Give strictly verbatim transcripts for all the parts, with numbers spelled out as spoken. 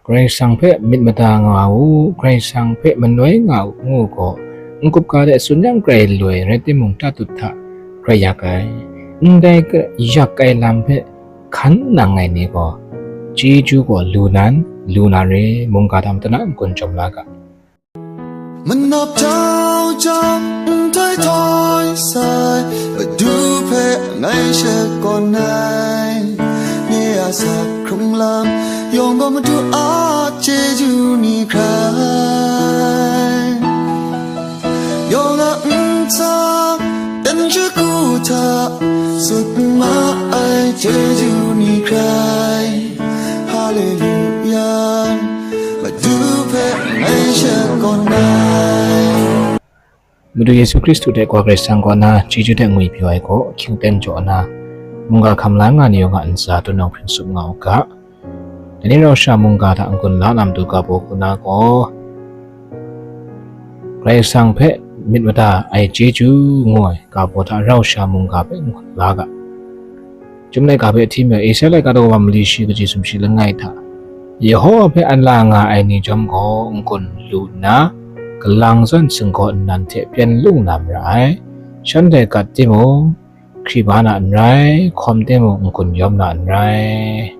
Karai Kasang hpe myit mada nga u, Karai Kasang hpe manoi nga u, ngu gaw, n-gup ga de tsun yang grai loi rai timung, tatut hta grai yak ai. Ndai yak ai lam hpe hkan nang ai ni gaw, chyeju gaw lu nan, lu na re, mungga hta matu na n-gun jawm la ga. Manawp jau jau, nhtoi htoi sai, Madu hpe ngai shakawn ai. Nye a asak hkrung lam yawng gaw Madu a chyeju ni hkrai. Yawng a ntsa, dan shagu hta, sut ma ai chyeju ni hkrai. Haleluya, Madu hpe ngai shakawn ai. Madu Yesu Hkristu hte Kawa Karai Kasang kaw na chyeju hte ngwi pyaw ai gaw, hkying ten jaw na, mungga hkam la nga ni yawng a ntsa, tunau hpring tsup nga u ga. Dai ni rau sha mungga hta n-gun la na matu ga baw hku na gaw, Karai Kasang hpe myit mada ai chyeju ngu ai ga baw hta rau sha mungga hpe n-gun la ga. Chyum laika hpe hti mayu, Esaia laika daw wa mali shi kaji sumshi langai hta, Yehowa hpe a la nga ai ni chyawm gaw n-gun lu nna, galang zawn singgaw nnan hte pyen lung na mara ai. Shanhte gat timung, hkri ba na n rai, hkawm timung n-gun yawm na n rai.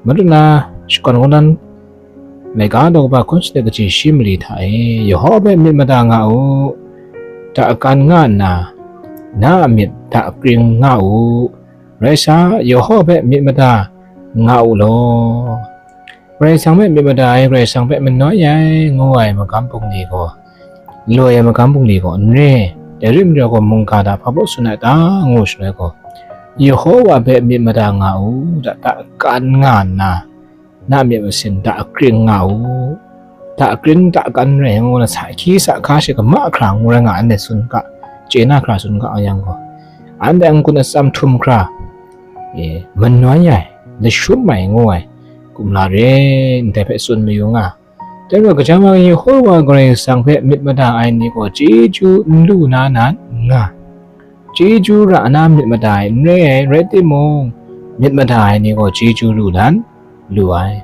Madu na shakawn kungdawn laika daw kaba hkun shade kaji shi mali hta e, Yehowa hpe myit mada nga u, dakan nga nna, na a myit dakring nga u, rai sa, Yehowa hpe myit mada nga u law. Karai Kasang hpe myit mada ai, Karai Kasang hpe manoi ai, ngu ai magam bungli gaw, loi ai magam bungli gaw n re. Dai rim jaw gaw, mungga hta hpa baw tsun ai ta, ngu shaloi gaw, Yehowa hpe myit mada nga u, da, dakan nga nna, na myit masin dakring nga u, dakring dakan rai ngu na, sa hkyi sa hka shi kama hkra ngu rai nga, anhte tsun ga, chye na hkra tsun ga yang gaw, anhte n-gun atsam htum hkra, e, manoi ai, lashum ai ngu ai, kumla re, ndai hpe tsun mayu nga. Dai majaw, gaja ma Yehowa Karai Kasang hpe myit mada ai ni gaw chyeju n lu na nan n nga. Chyeju ra na myit mada ai n re ai, rai timung, myit mada ai ni gaw chyeju lu nan lu ai.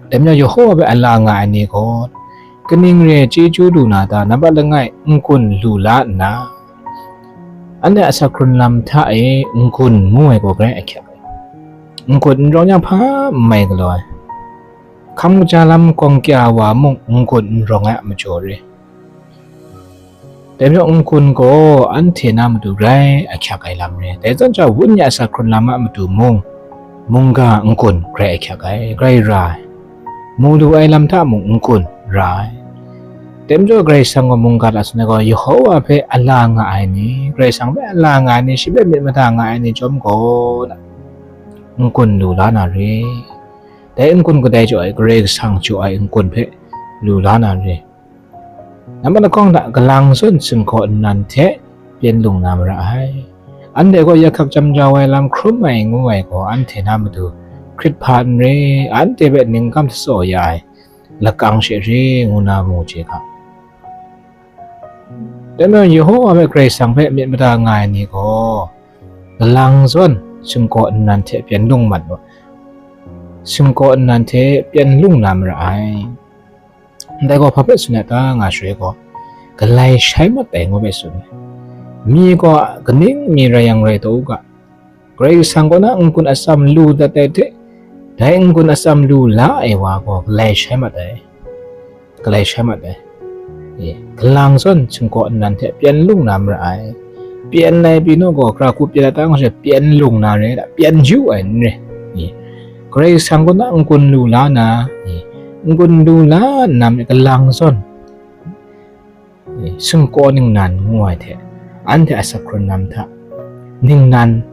Dai majaw, Yehowa hpe a la nga ai ni gaw, kaning re ai chyeju lu na ta? Nambat langai, n-gun lu la nna, anhte a asak hkrun lam hta e n-gun ngu ai gaw grai ahkyak ai. N-gun n rawng yang hpa n mai galaw ai. Hkam kaja lam gawng kya wa mung n-gun n rawng ai a majaw re. Dai majaw n-gun gaw anhte na matu grai ahkyak ai lam re. Dai zawn sha, wun ya asak hkrun lam a matu mung, mungga n-gun grai ahkyak ai, grai ra ai. Mu lu ai lam hta mung n-gun ra ai. Dai majaw Karai Kasang gaw mungga hta tsun ai gaw, Yehowa hpe a la nga ai ni, Karai Kasang hpe a la nga ai ni, shi hpe myit mada nga ai ni chyawm gaw, n-gun lu la na re. Dai n-gun kadai jaw ai, Karai Kasang jaw ai n-gun hpe lu la na re. Nambat lahkawng hta, galang zawn singgaw nnan hte pyen lung na mara ai. Anhte gaw yakhak jam jau ai lam hkrum ai ngu ai gaw, anhte na matu hkrit hpa n re, anhte hpe ningkam datsaw ya ai lakang she re ngu na mu chye ga. Dai majaw, Yehowa hpe, Karai Kasang hpe myit mada nga ai ni gaw, galang zawn singgaw nnan hte pyen lung mat, singgaw nnan hte pyen lung na mara ai. Ndai gaw hpa hpe tsun ai ta nga shaloi gaw, galai shai mat ai ngu hpe tsun ai. Mi gaw kaning mi rai yang rai taw u ga, Karai Kasang kaw na n-gun atsam lu dat ai hte, dai n-gun atsam lu la ai wa gaw galai shai mat ai. Galai shai mat ai. E, galang zawn singgaw nnan hte pyen lung na mara ai. Pyen ai pyi naw gaw, gara hku pyen ai ta nga she, pyen lung na re, pyen yu ai n re. E, Karai Kasang kaw na n-gun lu la na, e, n-gun lu la nna, galang zawn, e, singkaw ningnan ngu ai hte, anhte a asak hkrun lam hta ningnan,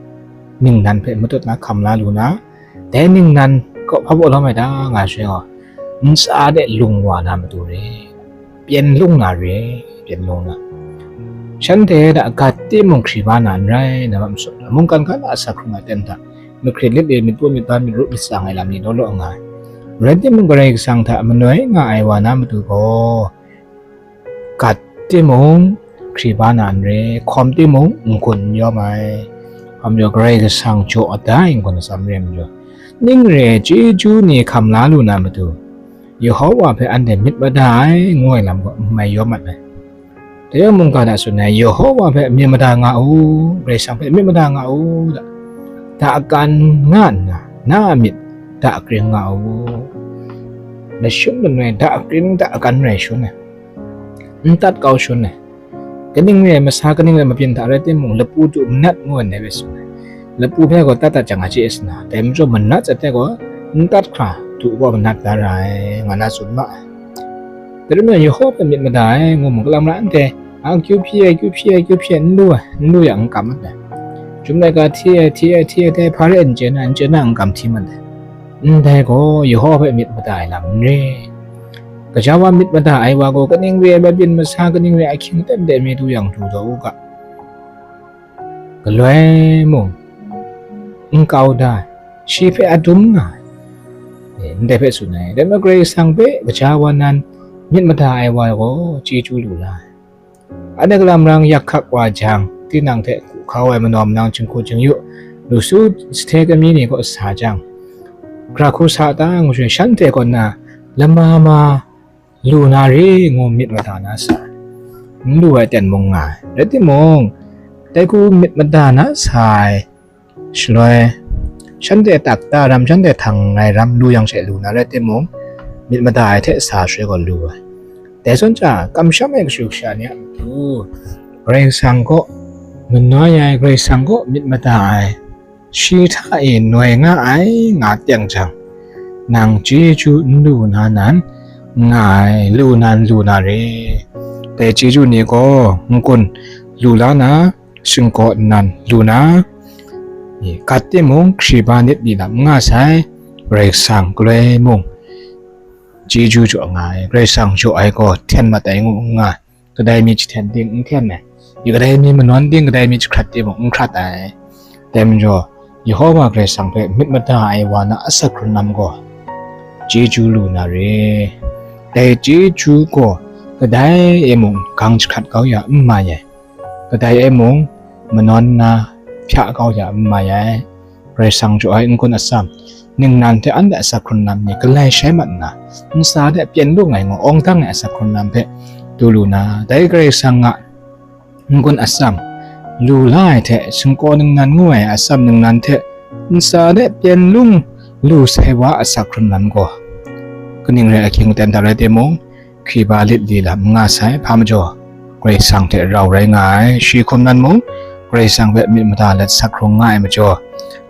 ningnan hpe matut na hkam la lu na, dai ningnan kaw hpa baw lawm ai ta nga shaloi gaw, ntsa de lung wa na matu re, pyen lung na re, pyen lung na. Shanhte hta gat timung hkri ba na n rai, na lam tsun, mungkan ga na asak hkrung ai ten hta, mahkrit lit e, myit pum myit ban, myit rup myit tsang ai lam ni law law nga ai. Rai timung, Karai Kasang hta manoi nga ai wa na matu gaw, gat timung hkri ba na n re, hkawm timung n-gun n yawm ai. Hkawm jaw, Karai Kasang jaw da ai n-gun atsam re ai majaw, Ning re ai chyeju ni hkam la lu na matu, Yehowa hpe anhte myit mada ai, ngu ai lam gaw n mai yaw mat ai. Dai yang mungga hta tsun ai, Yehowa hpe myit mada nga u, Karai Kasang hpe myit mada nga u, da, da kan nga nna, na a myit da kring nga u. Lashun lanoi da kring da kan rai shun ai, n tat kau shun ai. Kaning re ai masa, kaning re ai mabyin hta rai timung, lapu du manat ngu ai, dai hpe tsun ai. Lapu hpe gaw tat tat jang a chye sa na, dai majaw manat zaten gaw, n tat hkra du gaw manat da ra ai, nga na tsun ma ai. Dai rai nna, Yehowa hpe myit mada ai, ngu mung, kalam rai anhte, a, kyu hpyi ai, kyu hpyi ai, kyu hpyi ai, n lu ai, n lu yang n kam mat ai. Chyum laika hti ai, hti ai, hti ai, dai hpa rai n chye na, n chye na, n kam hti mat ai. Ndai gaw, Yehowa hpe myit mada ai lam n re. Gaja wa myit mada ai wa gaw, kaning re ai mabyin masa, kaning re ai ahkying ten de mi du yang du taw u ga. Galoi mung, n kau da ai, shi hpe adum nga ai, e, ndai hpe tsun ai. Dai majaw Karai Kasang hpe gaja wa nan myit mada ai wa gaw chyeju lu la ai. Anhte galam rang yak hkak wa jang, tinang hte hku hkau ai manaw manang, jinghku jingyu, lu su sahte kami ni kaw sa jang, gara hku sa ta ngu sha, shanhte kaw na lama ma lu na re ngu myit mada na sa ai, n lu ai ten mung nga ai. Rai timung, dai hku myit mada na sa ai shaloi, shanhte tak ta ram, shanhte htang ai ram lu yang she lu na rai timung, myit mada ai hte sa shaloi gaw lu ai. Dai zawn hta, kamsham ai kashu kasha ni a matu, Karai Kasang kaw, manoi ai Karai Kasang kaw myit mada ai, shi hta e noi nga ai, nga teng jang, nang chyeju n lu na nan, nga ai, lu nan lu na re. Dai chyeju ni gaw n-gun lu la na, shingkaw nnan lu na, gat timung, hkriba nit li lam n nga sai, Karai Kasang galoi mung, chyeju jaw nga ai, Karai Kasang jaw ai gaw hten mat ai ngu n nga, kadai mi jahten ting n hten ai, kadai mi manawn ting, kadai mi jahkrat timung n hkrat ai. Dai majaw, Yehowa Karai Kasang hpe myit mada ai wa na asak hkrung lam gaw, chyeju lu na re. Dai chyeju gaw, kadai e mung gang jahkrat kau ya n mai ai, kadai e mung manawn nna hpya kau ya n mai ai. Karai Kasang jaw ai n-gun atsam, ningnan hte anhte asak hkrung lam ni galai shai mat nna, ntsa de pyen lung ai ngu awng dang ai asak hkrung lam hpe du lu na, dai Karai Kasang a n-gun atsam lu la ai hte, shingkaw ningnan ngu ai atsam ningnan hte ntsa de pyen lung lu sai wa asak hkrung lam gaw, kaning rai ahkying ten hta rai timung, hkriba lit li lam n nga sai, hpa majaw, Karai Kasang hte rau rai nga ai, shi hkum nan mung, Karai Kasang hpe myit mada let sak hkrung nga ai majaw,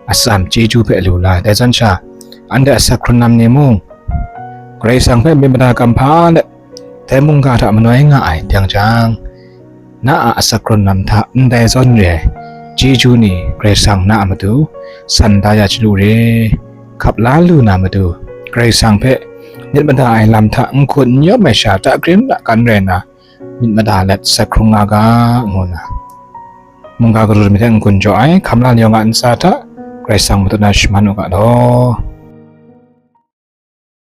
atsam chyeju hpe lu la ai. Dai zawn sha, anhte asak hkrung lam ni mung, Karai Kasang hpe myit mada kamhpa let, dai mungga hta manoi nga ai, dai jang, na a asak hkrung lam hta ndai zawn re ai chyeju ni Karai Kasang na a matu san da ya chyalu re, hkap la lu na matu, Karai Kasang hpe myit mada ai lam hta n hkut n yawm ai sha, ta krim ta kan rai nna, myit mada let sak hkrung nga ga, ngu nna, mungga garu mi hte n-gun jaw ai, hkamla ni yawng a ntsa hta Karai Kasang matu na shaman u ga law.